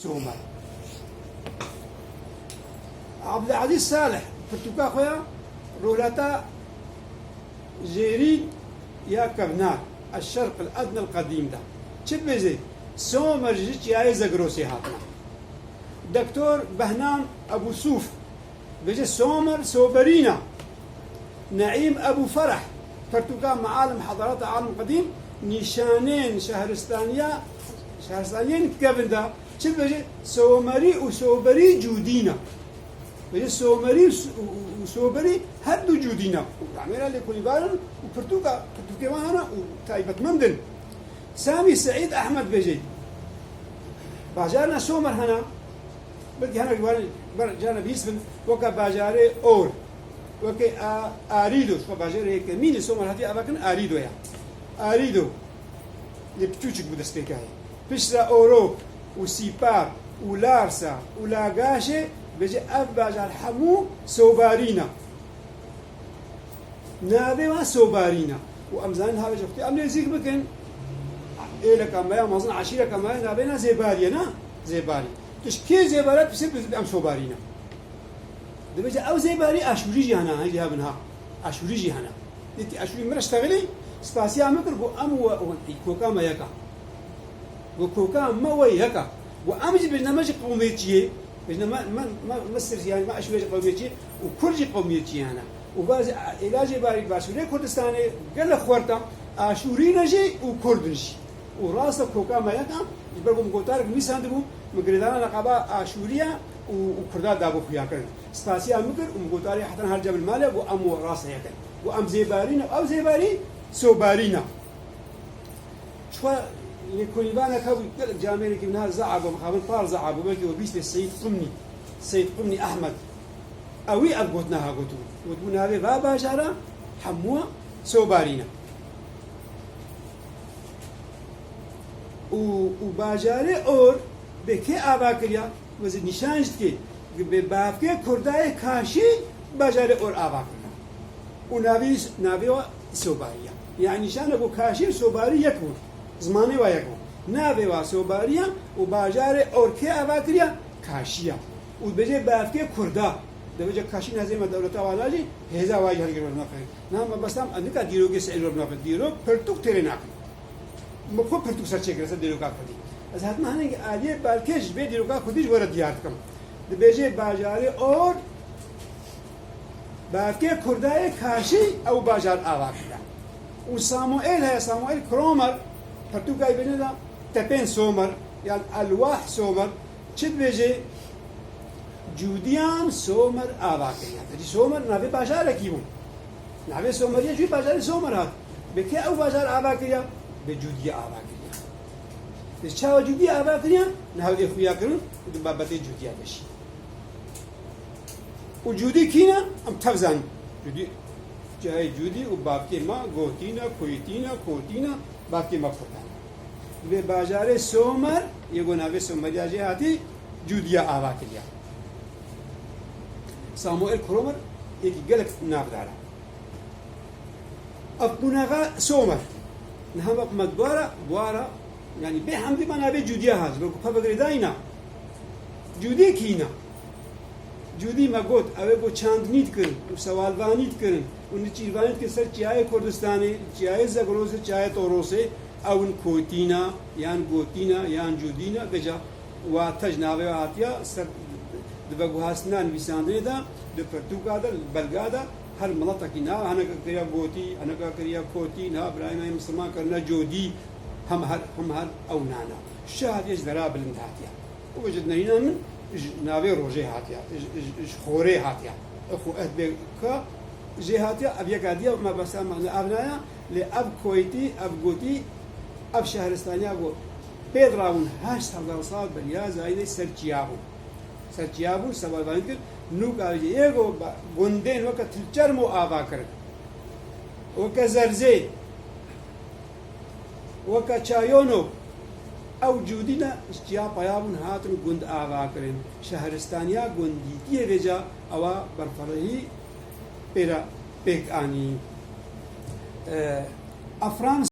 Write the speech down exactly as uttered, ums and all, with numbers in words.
Somer. Abdulazîz Salih, pirtûka xwe ya Rohlata Jêrîn ya Kevnar, El-Şerq El-Edna El-Qedîm de. Çi dibêje? Somer ji çiyayê Zegrosê hatine. Doktor Behnam Ebû Sûf, dibêje Somer soberîn e. Neîm Ebû Fereh, pirtûka Mealim Hedarata Alim Qedîm, nîşanên şehristaniya, şehristaniyên kevin de, çi dibêje? Somerî û soberî cûdî ne. Dibêje somerî û s-, û, û, û soberî her du cûdî ne. Û amêra lêkolînvarin û pirtûka, pirtûkê wan hene û taybetmend in. Samî Seîd Ehmed dibêje, bajarina Somer hene, belkî hinek ji wan ber carna bihîs bin, weke bajarê Or, weke A-, Arîdo, ji xwe bajarê yekemîn li Somer hatiye avakirin Arîdo ye. Arîdo, lê piçûçik bû destpêkê. Piştre Orok û Sîpar û Larsa û Lagaşê, dibêje ev bajar hemû sobarî ne. Navê wan sobarî ne. Û em zanin havê ji xwe em nêzîk bikin. Êleka me ya mezin, eşîreka me ya navê ne Zêbarî ye, ne? Zêbarî. Tu ji kê Zêbarî, tu sê em sobarî ne. Dibêje ew Zêbarî Aşûrî jî hene, hejî hebin ha. Aşûrî jî hene. Dîtî Aşûrî min re ştexilî, spasiya min kir, got em we, we, koka me yek e. Got koka me we yek e. Got em jî bêjne me ji qewmê çi yê? Bêjne me, me, me, Misir, yanî me Aşûrî ji qewmê çi yê? Û Kurd jî qewmê çi yê hene? Û va Zê-, êla Zêbarî Başûrê Kurdistanê gelek xurt e, Aşûrî ne jî û Kurd in jî. Û rast e koka me yek e, ji ber ku min gotarek nivîsandibû, min girêdana leqeba Aşûriya û, û Kurda dabû xuyakirin. Spasiya min kir û min gotarê heta niha li cem li malê got em û rast e yek in. Got em Zêbarî ne, ew Zêbarî sobarî ne. Çixwe lêkolînvanek hebû, gelek camêrekî niha ze'ab bû, mixabin par ze'ab bû, belkî we bîst bê Seyîd Qumnî, Seyîd Qumnî Ehmed. Ewî ev gotina ha gotibû. Gotibû navê va bajara hemû sobarî ne. Û, û bajarê Or bê kê ava kiriya? Wezî nîşan jî dike. Bê bavkê Kurdayê Kaşî bajarê Or ava kiriya. Û navê, navê wa Sobarî ya. Yani nîşan e ku Kaşî û Sobarî yek bûn. Zimanê wa yek bû. Navê wa Sobarî ya û bajarê Or kê ava kiriya? Kaşî ya. Û dibêje bavkê Kurda. Dibêje Kaşî nehzê me dewleta wana jî hêza wa jî her girov nafe. Na me bestam, nika dîrokê Seîd Robnafê, dîrok pirtûk têrê nakin. Min xwe pirtûk ser çêkir ser dîroka Kurdî. Ez hatim hinek aliyê belkê ji vê dîroka Kurdî ji we re diyar dikim. Dibêje bajarê Or, bavkê Kurdayê Kaşî ew bajar ava kiriye. Û Samuel heye, Samuel Kromer, pirtûka wî bêjne de Tepên Somer, yan Elwah Somer, çi dibêje? Cûdiyan Somer ava kiriye. Te dî Somer navê bajarekî bû. Navê Someriya ji wî bajarê Somer hat. Bi kê ew bajar ava kiriye? Bi Cûdiya ava kiriye. Bi çawa Cûdiya ava kiriye? Niha ê xuya kirin û di babetê Cûdiya de jî. Û Cûdî kî ne? Em tev zanin. Cûdî, cihayê Cûdî û bavkê me Gotî ne, Koytî ne, Kotî ne, bavkê me Kurdan e. Vê bajarê Somer, yê ku navê Someriya jê hatî, Cûdiya ava kiriye. Samuel Kromer yekî gelek navdar e. Ev qonaxa Somer. Niha me, me dwara, dwara, yani bê hemdî me navê Cûdiya hat, ji ber ku peve girêdayî na. Cûdî kî ne? Cûdî me got, ew ê ku çandinî dikirin û sewalvanî dikirin û nîçîrvanî dikirin ser çiyayê Kurdistanê, çiyayê Zegrosê, çiyayê Torosê, ew in Kotî ne, yan Gotî ne, yan Cûdî ne, vêca wate ji navê we hatiye ser di veguhastina nivîsandinê de, di pirtûka de, li belga de, her miletekî niha hineka kiriye Gotî, hineka kiriye Kotî, niha birayê me yê misilman kirine Codî, hem her, hem her ew nane. Şe hatiye ji dera bilind hatiye. Û ji nerîna min ji navê rojê hatiye, ji, ji, ji xorê hatiye. Xo-, eh, bê ka jê hatiye, ev yeka diye, me besa me, ev naya, lê ev koytî, ev gotî, ev şehristaniya ku pê dirabûn heşt hezar sal beriya zayînê ser çiya bû. Ser çiya bû, sebalvanî dikir, nûka jê yê ku ba-, gundên weke Tilçermo ava kirin. Weke Zerzê, weke Çayono, ew cûdî ne, ji çiya peya bûn, hatin gund ava kirin. Şehristaniya gundîtiyê vêca ewa berfirehî pê re pêk anî. E, Efrans